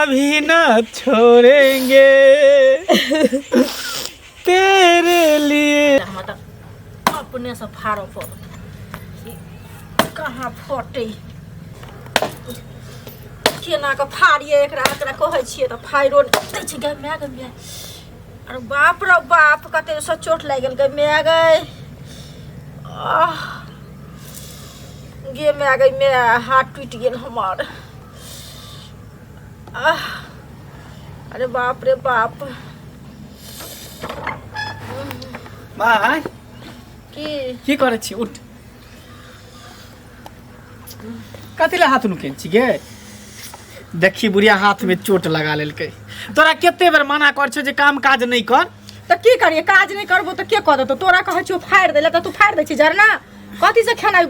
अभी न छोड़ेंगे तेरे लिए। हमरा तऽ अपनेसँ फाड़ऽ पड़त। ई कहाँ फटै, केना कऽ फाड़ियै एकरा? एकरा कहै छियै तऽ फाड़ियो नहि दै छै। गै माय, गै माय, अरे बाप रे बाप, कते से चोट लागि गेल। गै माय, गै, आह गे माय, गै माय, हाथ टूटि गेल हमर। आह, अरे बाप रे बाप। माय। की? की करै छी? उठ, कथी लए हाथ नुकेने छी गे? देखी, बुढ़िया हाथ में चोट लगा लेलकै। तोरा कते बेर मना कर छौ जे काम काज नहि कर। तऽ की करियै? काज नहि करबो तऽ के कऽ देतौ? तोरा कहै छियौ फाड़ि दै लए तऽ तू फाड़ि दै छी जरना। कथी से खेनाइ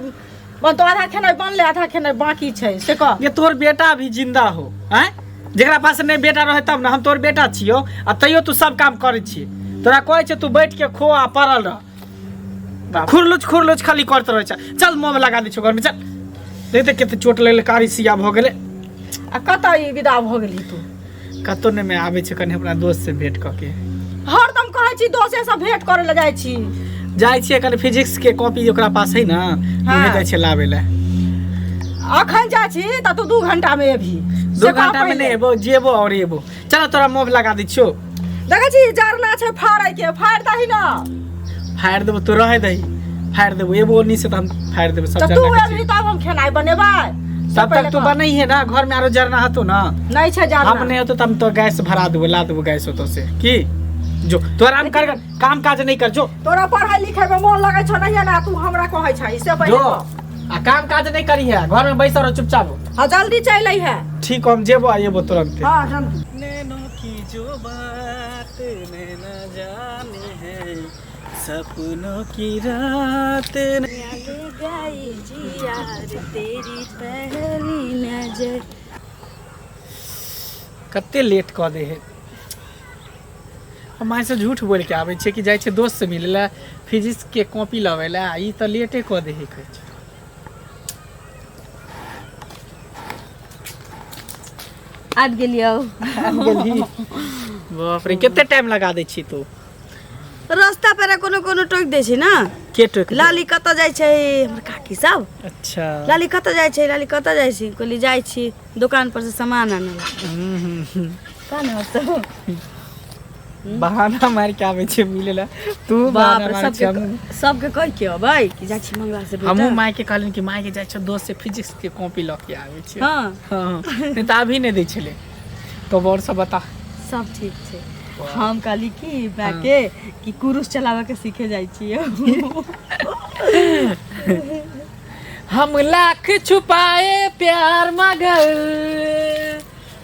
बनतौ? आधा खेनाइ बनलै, आधा खेनाइ बाकी छै, से कह। ये तोर बेटा भी जिंदा हो आँय? जेकरा पास नहि बेटा रहे तब ने हम तोर बेटा छियौ, आ तैयो तू सब काम करै छी। तोरा कहै छै तू बैठ के खो आ पड़ल रह, खुरलुच खुरलुच खाली करते रहै छै। चल, मोम लगा दै छौ घरमे, चल। देखते कते चोट लगलै, कारी सिया भऽ गेलै। आ कतऽ ई विदा भऽ गेलही तू? कतौ नहि, मैं आबै छै कनि अपना दोस्त से भेंट कऽ के। हरदम कहै छी दोसे से भेंट करे लए जाइ छी। जाइ छियै कनि फिजिक्स के कॉपी ओकरा पास है ना। उहे जाइ छियै लाबै लए। अखन जाइ छी तऽ तू 2 घंटा में एबही। दू से कह घंटा में पहिले। नहि एबो, जेबो और एबो। चलो, तोरा मोब लगा दै छियौ। देखै छी, जरना छै फाड़ै के, फाड़ि दही ना। फाड़ि देबो, तू रहै दही, फाड़ि देबो। एबो ओन्नी से तऽ हम फाड़ि देबो सब तऽ तू जरना के एबही चीज। तब हम खेनाइ बनेबै। से तब पहिले तक तू कह। बनै है ना, घर में आरो जरना हतो ना? नहि छै जरना। हम नहीं होतो तऽ हम तो गैस भरा देबो, ला देबो गैस होतो से की। जो तू आराम कर, कर, काम काज नहीं कर, जो। तोरा पढ़ाई लिखाई में मन लगै छौ नहीं ना, तू हमरा कहै छै से पहिले जो कह। आ काम काज नहीं करी है, घर में बैसल रहो चुपचाप। हाँ, जल्दी चलि अइहे। ठीक, हम जेबो आ एबो तुरंते। हाँ, जल्दी। नैनों की जो बात नैना जाने है, सपनों की रात। गई जिया तेरी पहली नजर। कते लेट कऽ दे है। हम माय से झूठ बोल के आबै छियै कि जाइ छै दोस्त से मिलै लए, फिजिक्स के कॉपी लबै लए, आ ई तऽ लेटे कऽ दे है, कहै छै। आबि गेलियौ। आबि गेलही? बाप रे, कते टाइम लगा दै छी तू। रास्ता पर कोनो कोनो टोकि दै छै ने। के टोकि? लाली कतऽ जाइ छै, हमर काकी सब। लाली कतऽ जाइ छै, लाली कतऽ जाइ छै? कहली जाइ छी दोकान पर से सामान आनै लए। का ने होतौ? बहाना मारि के आबै छै मिले ला तू। बाप बहाना रे। मारै छै। सबके हमहूँ सबके कहि के अबै कि जाइ छी मंगला से हमहूँ बेटा। माय के कहलियनि कि माय के जाइ छै दोस्त से फिजिक्स के कॉपी लऽ के आबै छै। हँ, नहि तऽ अभी नहि दै छलै। तो और सब बता। सब ठीक छै। हम कहली कि मायके कि कुरुस चलाबऽ के सीखे जाइ छियै। हम लाख छुपाए प्यार मगर,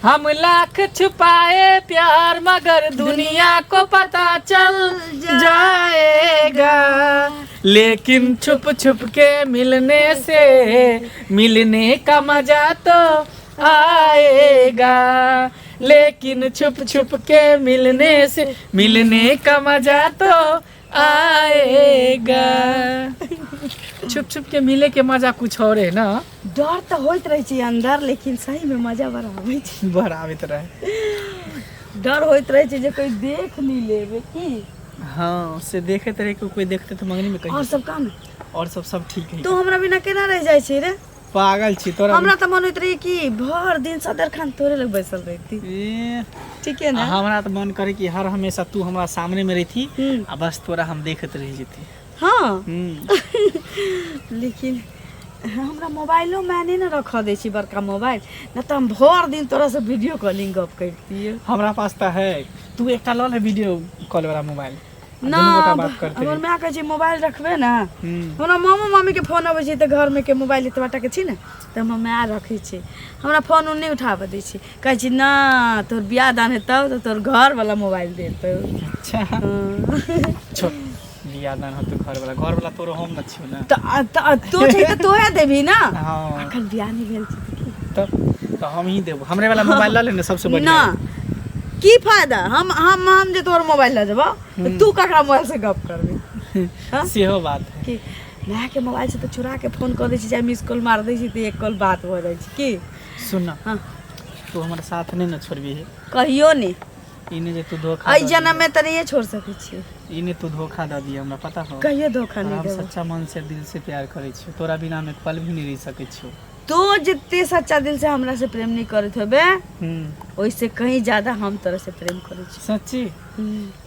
हम लाख छुपाए प्यार मगर, दुनिया को पता चल जाएगा, लेकिन छुप छुप के मिलने से मिलने का मजा तो आएगा, लेकिन छुप छुप के मिलने से मिलने का मजा तो आएगा। छुप छुप के मिले के मजा कुछ और है ना। डर तऽ होइत रहै छै अंदर, लेकिन सही में मजा बड़ा आबै छै। बड़ आबैत रहे। डर होइत रहै छै जे कोई देख नहीं लेबे की। हाँ, से देखैत रहे कि कोई देखते तो मंगनी में और कहीं। सब काम? और सब सब ठीक है। तू हमरा बिना केना रहि जाइ छी रे? पागल छी तोरा। हमरा तऽ मन होइत रहे कि भर दिन सदर खान तोरे लग बैसल रहती। ए, ठीक है आ ना? हमरा तऽ मन करे कि हर हमेशा तू हमरा सामने में रहती आ बस तोरा हम देखैत रह जेती। लेकिन हमरा मोबाइलो में नहीं ने रखऽ दै छी बड़का मोबाइल, न तऽ हम भर दिन तोरा से वीडियो कॉलिंग गप करतियै। हमरा पास तऽ है, तू एकटा लऽ ले वीडियो कॉल वाला मोबाइल आ ना। दुनू गोटा बात करते हमर रही। माय कहै छै मोबाइल रखबे ने। हमरा मामो मामी के फोन अबै छै तऽ घरमे के मोबाइल एतबा टा के छै ने, तऽ हमर माय रखै छै। हमरा फोन उन नहि उठाबऽ दै छै। कहै छै ना, तोहर बियाह दान हेतौ तऽ तोहर घरवला मोबाइल देतौ। छोड़, बियाह दान होतौ घरवला, घरवला तोरो हम न छियौ ने। तऽ तू छै तऽ तोहे देबही ना। हाँ। अखन बियाह नहि भेल छै तऽ की? तब तऽ हम ही देबो। हमरे वाला मोबाइल लऽ ले ने, सबसे बढ़िया। ना, की फायदा? हम जे तोहर मोबाइल लऽ जेबौ तऽ तू ककरा मोबाइल से गप करबी? हाँ? सेहो बात है। कि माय के मोबाइल से तऽ चुरा के फोन कऽ दै छी, चाहे मिस कॉल मार दै छी तऽ एक कॉल बात भऽ जाइ छै की। सुन ना। हाँ। तू तू हमर साथ नहि ने छोड़बिही। कहियो नहि। ई नहि जे तू धोखा एहि दऽ जन्म में तऽ नहिए छोड़ सकै छियै। दिहे। ई नहि तू धोखा दऽ दिहे हमरा, पता हो? कहियो धोखा तोरा नहि हम देबो। सच्चा मन से दिल से प्यार करै छियौ, तोरा बिना हम एक पल भी नहि रहि सकै छियौ। तू जितने सच्चा दिल से हमरा से प्रेम नहीं करत होबे, ओइसे कहीं ज्यादा हम तोरा से प्रेम करै छी। सच्ची?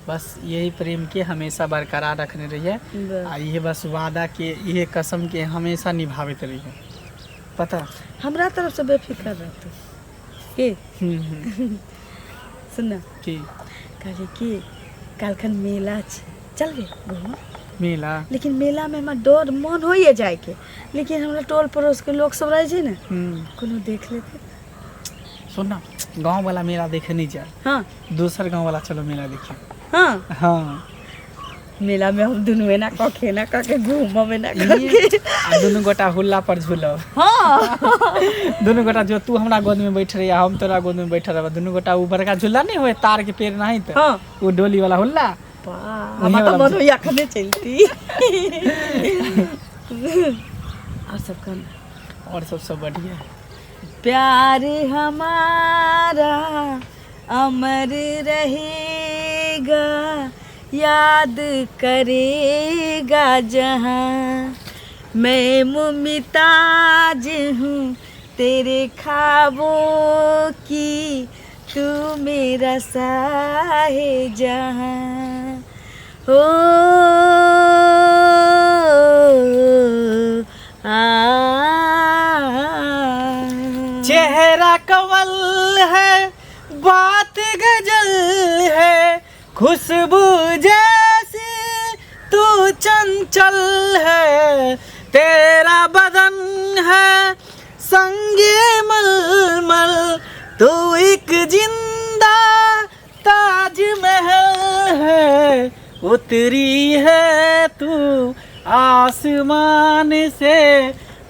बस यही प्रेम के हमेशा बरकरार रखने रहिए बस। आ इहे बस वादा के, इहे कसम के हमेशा निभाबैत रहिए, पता? हमरा तरफ से बेफिक्र रह तू के। हम्म। सुन ना। की? कहली कि काल्खन मेला छै, चलबे घूमऽ? मेला? लेकिन मेला में हमरा डर मन होइए जाइके, लेकिन हमरा टोल पड़ोस के लोग सब रहै छै ने, कोनो देख लेतै। सुन ना, गाँव वाला मेला देखे नहीं जाए। हाँ। दोसर गाँव वाला चलो मेला देखे। हाँ। हाँ। मेला में हम दुनू एना कऽ के, एना कऽ के घूमब, एना कऽ के। आ दुनू गोटा हुल्ला पर झूलब। हाँ। दुनू गोटा जो तू हमरा गोद में बैठ रही, हम तोरा गोद में बैठल रहब, दुनू गोटा उ बड़का झूला नहीं होए तार के पेड़ नहीं त हाँ। उ डोली वाला हुल्ला। बा, ओहे हमरा तऽ वाला मन होइए अखने चलती। और सब कहना? और सब सब बढ़िया है। प्यार हमारा अमर रहेगा, याद करेगा जहां, मैं मुमताज हूँ तेरे ख्वाबों की, तू मेरा साहे जहां हो। आ चेहरा कंवल है, बात गजल है, खुशबू जैसी तू चंचल है, तेरा बदन है संगे मलमल, तू एक जिंदा ताजमहल है, उतरी है तू आसमान से,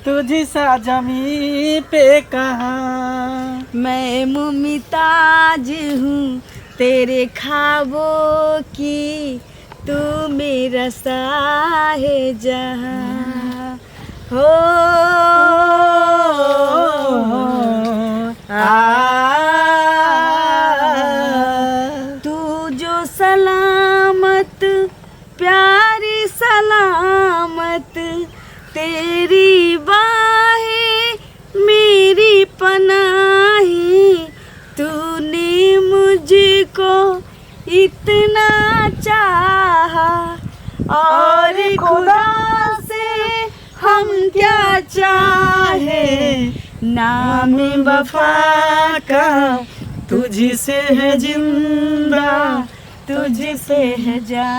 तुझ सा जमी पे कहाँ। मैं मुमताज हूँ तेरे ख्वाबों की, तू मेरा साहे जहां हो। आ तू जो सलामत प्यारी सलामत, तेरी बाहें मेरी पनाही, तूने मुझको इतना चाहा और खुदा से हम क्या चाहे, नाम वफा का तुझसे है जिंदा, तुझसे है जा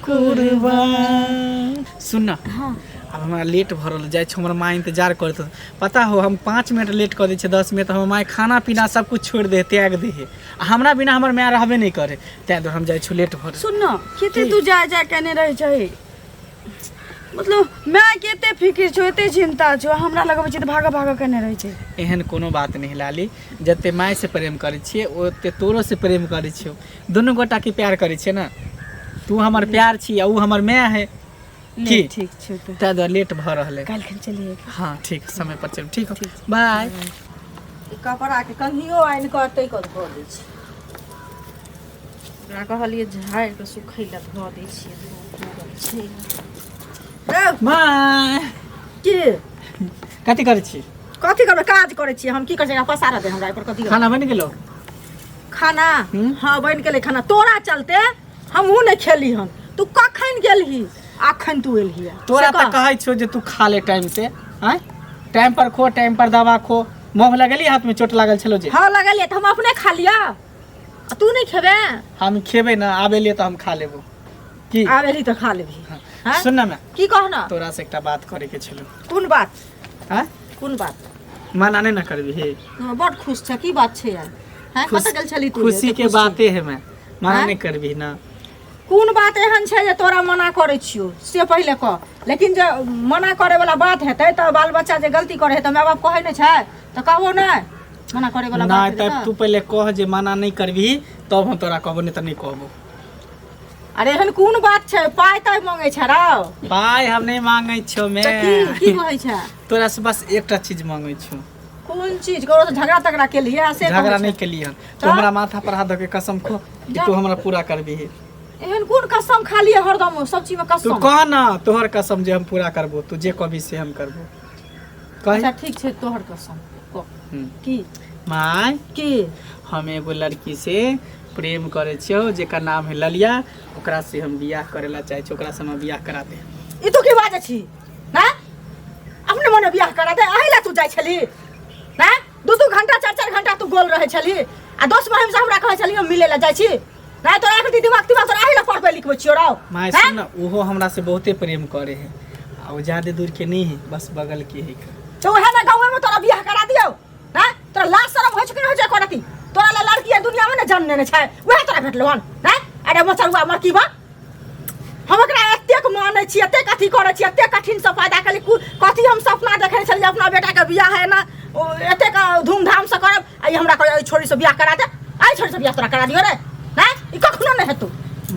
कुर्बान। सुन ना। हाँ। आब हमरा लेट भऽ रहल जाइ छै, हमर माँ इंतजार करैत होत। पता हो, हम 5 मिनट लेट कऽ दै छियै, 10 मिनट, हमर माय खाना पीना सब कुछ छोड़ि दे है, त्याग दे है, आ हमरा बिना हमर माय रहबे नहि करे। ताहि दुआरे हम जाइ छी, लेट भऽ रहल। सुन न, कते तू जाय जाय केने रहै छै, मतलब माय के एते फिकिर छौ, एते चिंता छौ, हमरा लगबै छै तऽ भागऽ भागऽ केने रहै छै। एहन कोनो बात नहि लाली, जते माय से प्रेम करै छियै ओते तोरो से प्रेम करै छियौ। दुनू गोटाके प्यार करै छियै ने, तू हमर प्यार छी आ ओ हमर माय है। नहि। की? ठीक छै तऽ। ताहि दुआरे लेट भऽ रहल है। काल्हि खन चलिए। हाँ ठीक, समय पर चलू। ठीक हो, बाय। ई कपड़ाके कंघियो आनि कऽ एतै कऽ धऽ दै छी। ओकरा कहलियै झाड़ि कऽ सुखै लए धऽ दै छियै, धूप उगल छै रौ। बाय। की? कथी करै छी? कथी करबै, काज करै छियै हम। की करै छियै? पसारा दे हमरा एहिपर कथी। खाना बनि गेलो? खाना? हम्म? हाँ, बनि गेलै खाना। तोरा चलते हमहूँ नहि खेली हन। तू कखन गेलही, अखन तू एलही हन? तोरा से तऽ कह। कहै छियौ जे तू खा ले टाइम से। आँय, टाइम पर खो, टाइम पर दवा खो। मुँह लगेली, हाथ में चोट लागल छलो जे। हाँ लगलियै तऽ हम अपने खा लिअ आ तू नहि खेबे? हम खेबै ना, आबे लिए तऽ हम खा लेबो की। आब एलही तऽ खा लेबही? हाँ? सुन ना मैं। की कहना? तोरा से एकटा बात करे के छलो। कोन बात? आँय? कोन बात? मना नहि ना करबी हे। हँ, बड खुश छ, की बात छै यार? हैं, कतऽ गेल छली तू? खुशी एते के खुश छी? बाते है, मैं मना आँय? नहि करबी ना। कोन बात एहन छै जे तोरा मना करै छियौ से पहिले कह। लेकिन जे मना करे वाला बात हेतै तऽ बाल बच्चा जे गलती करे है तऽ माय बाप कहै नहि छै? तऽ कहबो नहि मना करे वाला बात नहि हेतै तऽ तऽ? तू पहिले कह जे मना नहि करबी तब हम तोरा कहबो, नहि तऽ नहि कहबो। अरे एहन कोन बात छै? पाइ ताइ मांगै छै रौ? पाइ हम नहि मांगै छियौ। तऽ की मैं की कहै छै? तोरा से बस एकटा चीज मांगै छियौ। कोन चीज ककरो से झगड़ा तगड़ा केलिए से झगड़ा नहीं केलिए हन। तू हमरा माथा पर हाथ धऽ के कसम खो कि तू हमरा पूरा करबी। एहन कोन कसम खा लिए हरदम सब चीज में तू कसम? कह ना, तोहर कसम जे हम पूरा करबो, तू जे कहबी से हम करबो। कह। अच्छा ठीक छै, तोहर कसम कह। की my की हम एगो लड़की से प्रेम करे छियो जेकर नाम है ललिया, ओकरा से हम बियाह करे ला चाहे छी, ओकरा से हम बियाह करा दे। ई तू की बाजै छी ना? अपने मने बियाह करा दे, अही ला तू जाइ छली ना? दू दू घंटा चार चार घंटा तू गोल रहै छली आ दोस्त महिम से हमरा कहै छली हम मिले ला जाइ छी ना? तोरा एखन दिमाग तिमाग तोरा अही ला पढ़बै लिखबै छियो रौ? My सुन ना, ओहो हमरा से बहुते प्रेम करे है आ वो ज्यादा दूर के नहीं है, बस बगल के है। तो वएह ने गाँवे में तोरा बियाह करा दियौ ना? तोरा लाज शरम होइ छौ कि नहि होइ छौ एको रति? तोरा ला लड़की एहि दुनिया में ने जन्म नेने छै, वएह तोरा भेटलौ हन ना? अरे मचरुआ मरकीबा, हम एकरा एतेक मानै छी, एतेक अथी करै छी, एतेक कठिनसँ पैदा केली, कथी हम सपना देखने छलियै अपना बेटाके बियाह एना एतेक धूमधामसँ करब, आ ई हमरा कहै एहि छोरीसँ बियाह करा दे, एहि छोरीसँ बियाह तोरा करा दियौ रे? नहि, ई कखनो नहि हेतौ।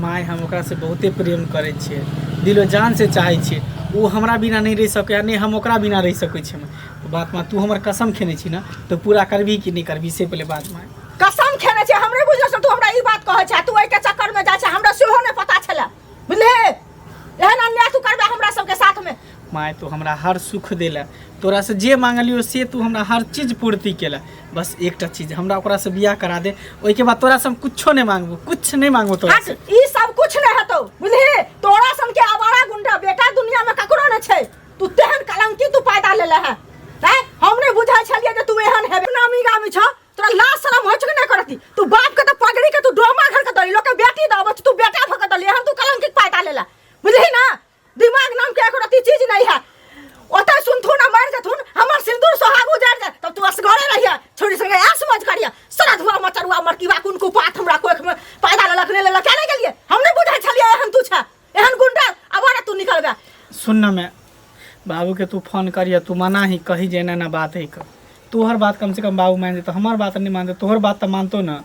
My हम ओकरा से बहुते प्रेम करै छियै, दिलो जान से चाहै छियै। ओ हमरा बिना नहि रहि सकैए, नहि हम ओकरा बिना रहि सकै छियै। बात माँ, तू हमर कसम खेने छी ना, तऽ पूरा करबी कि नहि करबी से पहिले बात माँ। कसम खेने छै हमरे बुझल छल तू हमरा ई बात कहै छै, तू एहिके चक्करमे जाइ छै, हमरा सेहो नहि पता छलै, बुझलिही? एहन अन्याय तू करबे हमरा सबके साथमे? My तू हमरा हर सुख देला, तोरा से जे मांगलियो से तू हमरा हर चीज पूर्ति केला। बस एकटा चीज हमरा ओकरा से बियाह करा दे, ओहिके बाद तोरा से हम कुछो नहीं मांगबो, कुछ नहीं मांगबो तोरा से। हट, ई सब कुछ नहीं हेतौ, बुझलिही? तोरा सन के आवारा गुंडा बेटा दुनिया में ककरो नहीं छै। तू तेहन कलंकी तू पैदा लेले है हैं? हम नहीं बुझै छलियै जे तू एहन हेबे। नामी गामी छ, तोरा लाज शरम होइ छौ कि नहि करती? तू बाप के तऽ पगड़ी के तू डोमा घर के दली, लोक के बेटी दऽ अबै, तू बेटा भऽ के दली, एहन तू कलंकी पैदा लेला, बुझलिही ना? दिमाग नाम के एको रत्ती चीज नहीं है। ओतऽ सुनथुन आ मरि जेथुन, हमर सिंदूर सोहाग उजड़ जाए, तब तू असगरे रहिए, छोड़ी संगे ऐश मौज करिए। सरधुआ मचरुआ मरकीबा कुन कुपात हमरा कोख में पैदा लेलक नहि लेलक, क्या नहि गेलिए? हम नहि बुझै छलिए एहन तू छै, एहन गुंडा आवारा तू निकलबे। सुन ना मैं बाबू के तू फोन करिए, तू मना ही कही जे एना एना बात है का। तोहर बात कम से कम बाबू मान जेतो, हमर बात नहीं मानते, तोहर बात तो मानतो ना।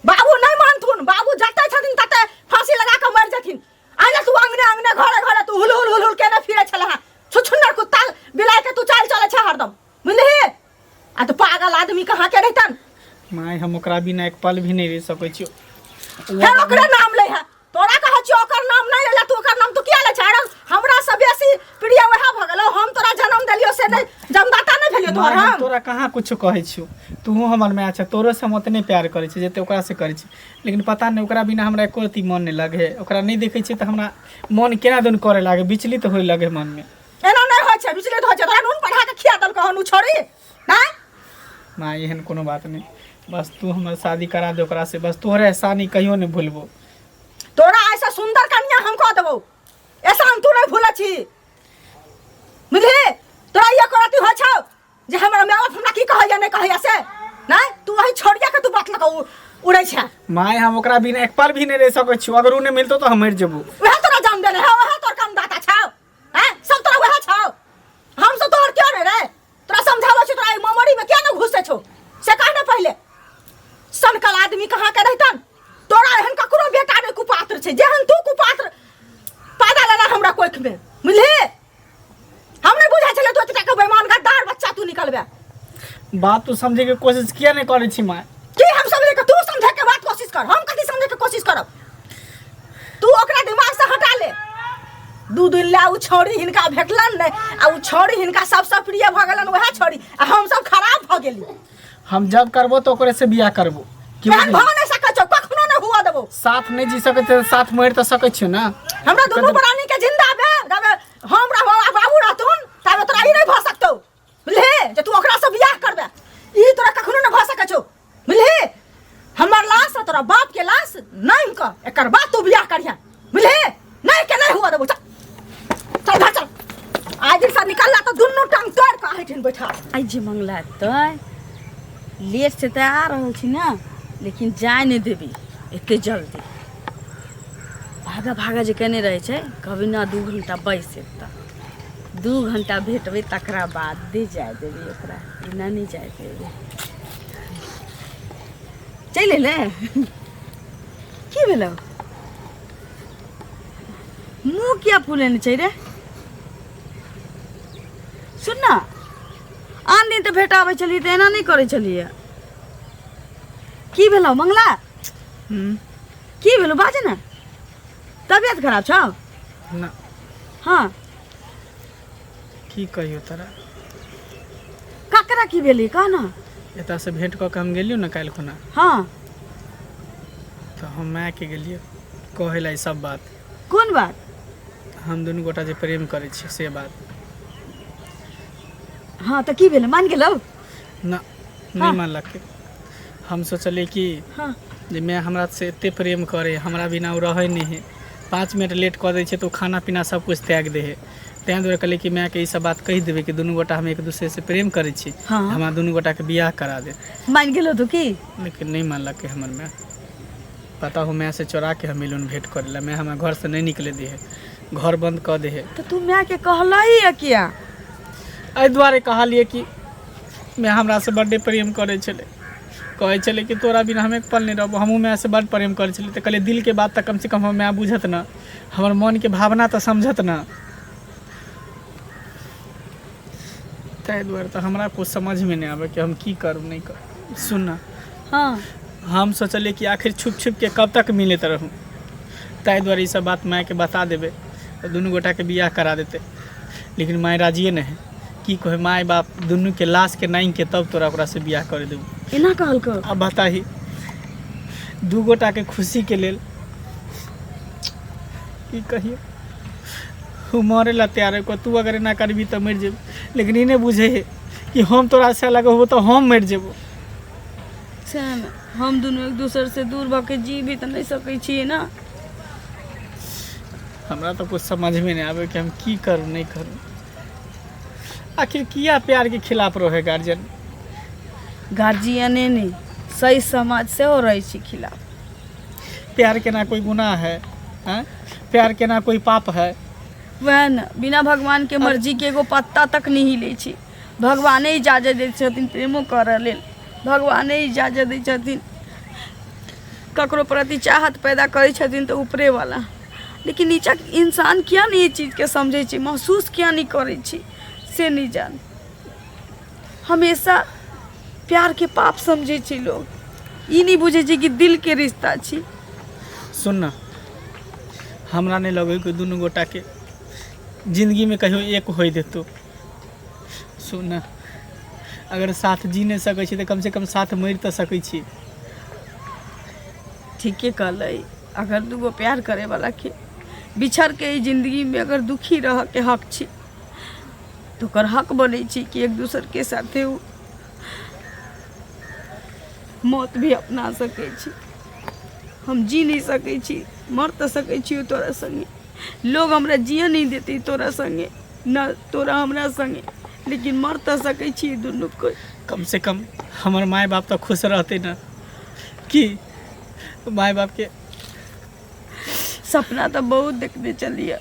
बाबू नहीं मानथुन, बाबू जते छथिन तते फांसी लगा के मर जेथिन। आजा तू अंगने अंगने घरे घरे तू हुल हुल हुल हुल केने फिरे छलहा, छुछुन्नर कुत्ता बिलाय के तू चाल चले छ हरदम, बुझलिही? आ तो पागल आदमी कहाँ के रहितन। My हम ओकरा बिना एक पल भी नहीं रह सकै छियो। फेर ओकरे नाम ले है, तोरा कहै छियो ओकर नाम नहीं लेला, तू ओकर नाम तू किया ले छ? अरे हमरा से बेसी प्रिय वएह भऽ गेलौ, हम तोरा जन्म देलियो से नहीं, जन्मदाता नहीं भेलियो तोहर। हम हम तोरा कहाँ कुछ कहै छियो, तूहो हमर माय छ, तोरो से हम ओतने प्यार करै छियै जते ओकरा से करै छियै, लेकिन पता नहीं ओकरा बिना हमरा एको रत्ती मन नहीं लगे, ओकरा नहीं देखै छियै तऽ हमरा मन केना दन करे लागे, विचलित होय लगे मन में। एना नहीं होइ छै, विचलित होइ छै, तोरा नून पढ़ा के खिया देलकौ हन उ छोरी? नहीं माँ एहन कोनो बात नहीं, बस तू हमर शादी करा दे ओकरा से, बस तोहरे एहसानी कहियो नहीं भूलबो। तोरा ऐसा सुंदर कन्या हम कह देबौ, एहसान तू नहीं भूलै छी, बुझली? तोरा ये करती होइ छौ जे हमरा माय बाप हमरा की कहैया नहीं कहैया से नहीं, तू वही छोड़िया के तू बात लगा उड़ै छै। माय हम ओकरा बिना एक पल भी नहीं रह सकै छियो, अगर उ नहीं मिलतो तो हम मरि जेबो। वएह तोरा जन्म देने है, वएह तोर कमदाता छौ, हैं? सब तोरा वएह छौ, हम सब तोहर क्यों नहीं रे? तोरा समझाबै छौ, तोरा ममरी में किया नहीं घुसै छौ से कह ना पहिले। सनकल आदमी कहाँ के रहितन, तोरा एहन ककरो बेटा नहीं कुपात्र छै जेहन तू कुपात्र पैदा लेला हमरा कोख में, बुझली? हम नहीं बुझै छलै तू एतेक बेईमान गद्दार बच्चा तू निकलबे। बात तू समझे के कोशिश किया नहीं करै छी माय? की हम समझे के, तू समझे के बात कोशिश कर, हम कथी समझे के कोशिश करब? तू ओकरा दिमाग से हटा ले। दू दिन ला उ छौड़ी हिनका भेटलन नहीं, आ उ छौड़ी हिनका सबसे प्रिय भऽ गेलन वएह छौड़ी, आ हम सब खराब भऽ गेली। हम जब करबो तो ओकरे से बियाह करबो। की एहन बुझली? भऽ नहीं सकै छौ, कखनो नहीं हुआ देबो। साथ नहीं जी सकै छियै, साथ मरि तऽ सकै छियै ना। हमरा दुनू प्राणी के जिंदा बे जाबे हम रहबो आ बाबू रहथुन ताबे तोरा ई नहीं भऽ सकतौ, बुझलिही? जे तू ओकरा से बियाह करबे ई तोरा कखनो नहीं भऽ सकै छौ, बुझलिही? हमर लाश आ तोरा बाप के लाश नहीं क एकर बाद तू बियाह करिहे, बुझलिही? नहीं के नहीं हुआ देबो। चल चल घर चल, आज दिन से निकलला तो दुनू टांग तोड़ के एहिठिन बैठा। आइ जे मंगला तऽ लेट से तऽ आ रहल छी ने, लेकिन जाय नहि देबी एते जल्दी। भागा भागा जे केने रहै छै, कहबै ना 2 घंटा बैस एतऽ, 2 घंटा भेटबै तकरा बाद दे जाय देबी ओकरा, एना नहि जाय देबी। चलि एलै? की भेलौ? मुँह किया फुलेने छै रे? सुन ना, आन दिन दिन तऽ भेट आबै छलियै तऽ एना नहि करै छलियै। की भेलौ मंगला? की भेलौ बाज ने, तबियत खराब छौ? ना। हाँ। की कहियो तोरा। ककरा की भेलै कह ने। एतऽसँ भेंट कऽ के हम गेलियो ने काल्हि खुना। हाँ। तऽ हम मायके गेलियै कहै लए ई सब बात। कोन बात? हम दुनू गोटा जे प्रेम करै छियै से बात। हाँ तऽ की भेलै, मान गेलौ? ना, नहि मानलकै। हम सोचलियै कि हाँ जे माय हमरा से एते प्रेम करे, हमरा बिना ओ रहै नहि है, 5 मिनट लेट कऽ दै छै तऽ ओ खाना पीना सब कुछ त्याग दै है। ताहि दुआरे कहलियै कि मायके ई सब बात कहि देबै कि दुनू गोटा हम एक दूसरे से प्रेम करै छी। हाँ। हमरा दुनू गोटाके बियाह करा दे। मान गेलौ तू की? लेकिन नहि मानलकै हमर माय। पता हो माय से चोरा के हम मिलून भेंट करे ला, माय हमरा घर से नहीं निकले दे है, घर बंद कऽ दे है। तऽ तू मायके कहलही है किया? एहि दुआरे कहलियै कि माय हमरा से बड्डे प्रेम करै छलै, कहै छलै कि तोरा बिना हम एक पल नहि रहबो। हमहूँ माय से बड्ड प्रेम करै छलियै, तऽ कहलियै दिलके बात तऽ कमसँ कम हमर माय बुझत ने, हमर मनके भावना तऽ समझत ने। ताहि दुआरे तऽ हमरा कुछ समझमे नहि आबै कि हम की करू नहि करू। सुन ने। हाँ। हम सोचलियै कि आखिर छुप छुप के कब तक मिलैत रहू, ताहि दुआरे ई सब बात मायके बता देबै तऽ दुनू गोटाके बियाह करा देतै। लेकिन माय राजिए नहि है। की कहै, माय बाप दुनूके लाशके नाङ्गिके तब तोरा ओकरासँ बियाह करै देबौ। एना कहलकौ? आब बताही, दू गोटाके खुशीके लेल की कहियो ओ मरे ला तैयार है। तू अगर एना करबी तऽ मरि जेबी, लेकिन ई नहि बुझै है कि हम तोरा से अलग होबो तऽ हम मरि जेबो। सएह ने, हम दुनू एक दोसर से दूर भऽ के जी भी तऽ नहि सकै छियै ने। हमरा तऽ कुछ समझमे नहि आबै कि हम की करू नहि करू। आखिर किया प्यार के खिलाफ रहे गार्जियन? गार्जियने नहि, सही समाज सेहो रहै छै खिलाफ। प्यार के ना कोई गुनाह है, हैं? प्यार के ना कोई पाप है। वएह ने, बिना भगवान के मर्जी के एगो पत्ता तक नहि हिलै छै। भगवाने इजाजत दै छथिन प्रेमो करऽ लेल, भगवाने इजाजत दै छथिन ककरो प्रति चाहत पैदा करै छथिन तऽ ऊपरेवला। लेकिन नीचा इंसान किया नहि ई चीजके समझै छै, महसूस किया नहि करै छै से नहि जान। हमेशा प्यारके पाप समझै छै लोग, ई नहि बुझै छै कि दिलके रिश्ता छी। सुन ना, हमरा नहि लगै कि दुनू गोटाके जिंदगीमे कहियो एक होय देतौ। सुन ना, अगर साथ जी नहि सकै छी तऽ कमसँ कम साथ मरि तऽ सकै छी। ठीके कहलै, अगर दूगो प्यार करे वाला के बिछड़ के ई जिंदगी में अगर दुखी रह के हक छी तो ओकर हक बनै छै कि एक दोसर के साथे उ मौत भी अपना सकै छी। हम जी नहि सकै छी, मर तऽ सकै छी तोरा संगे, लोग हमरा जियऽ नहि देतै तोरा संगे न तोरा हमरा संगे, लेकिन मर तऽ सकै छी दुनू कोइ। कम से कम हमर माय बाप तऽ खुश रहतै ने। कि माय बापके सपना तऽ बहुत देखने चलिए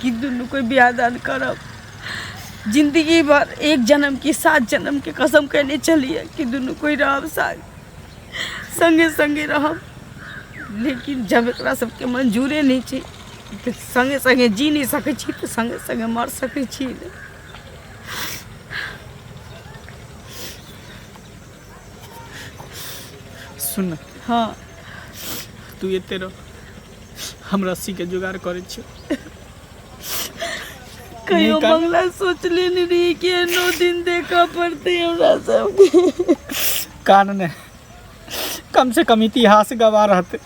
कि दुनू कोई बियाह दान करब जिंदगी भर, एक जन्म की 7 जन्म के कसम कहने चलिए कि दुनू कोई रहब साथ, संगे संगे रहब। लेकिन जब एकरा सबके मंजूरे नहीं छै तऽ संगे संगे जी नहीं सकै छी तऽ संगे संगे मर सकै छी। सुन। हाँ। तू एते रह, हम रस्सी के जुगाड़ करै छी। कहियो मंगला सोचले नहीं रही कि एनो दिन देखऽ पड़तै हमरा सबके। कान ने कम से कम इतिहास गवाह रहतै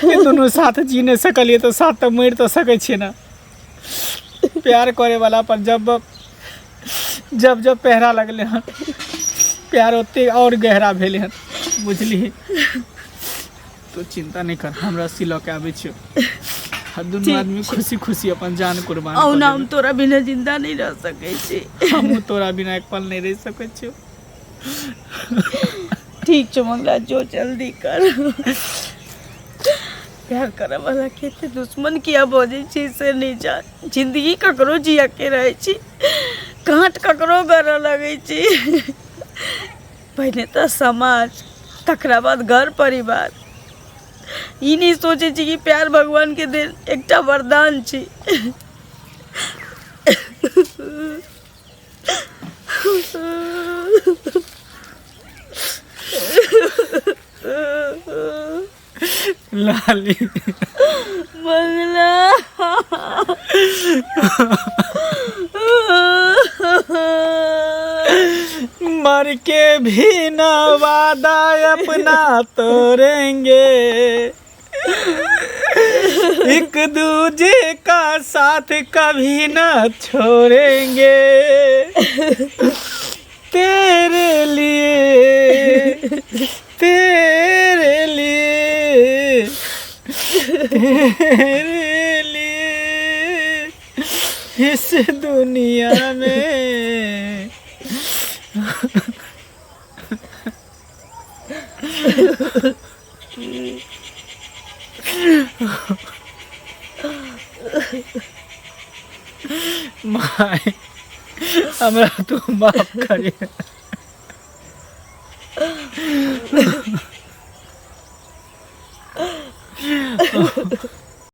कि दुनू साथ जी नहि सकलियै तऽ साथ तऽ मरि तऽ सकै छियै ने। प्यार करे वाला पर जब जब जब पहरा लगले हन प्यार ओते और गहरा भेले हन, बुझलिही? तो चिंता नहीं कर, हम रस्सी लऽ के आबै छियौ आ दुनू ठीक आदमी खुशी खुशी अपन जान कुर्बान औ कऽ ना, हम देबै। तोरा बिना जिंदा नहीं रह सकै छी। हमहूँ तोरा बिना एक पल नहीं रहि सकै छियौ। ठीक छौ मंगला, जो जल्दी कर। प्यार करे वाला के एते दुश्मन किया बजै छै से नहीं जान। जिंदगी ककरो जिया के रहै छी, काँट ककरो गरऽ लगै छै। पहिने तऽ समाज, तकरा बाद घर परिवार। ई नहि सोचै छी कि प्यार भगवान के देल एकटा वरदान छै। लाली। मंगला। मर के भी न वादा अपना तोड़ेंगे, एक दूजे का साथ कभी न छोड़ेंगे। तेरे लिए, तेरे लिए, तेरे लिए इस दुनिया में। My, हमरा तू माफ करिए।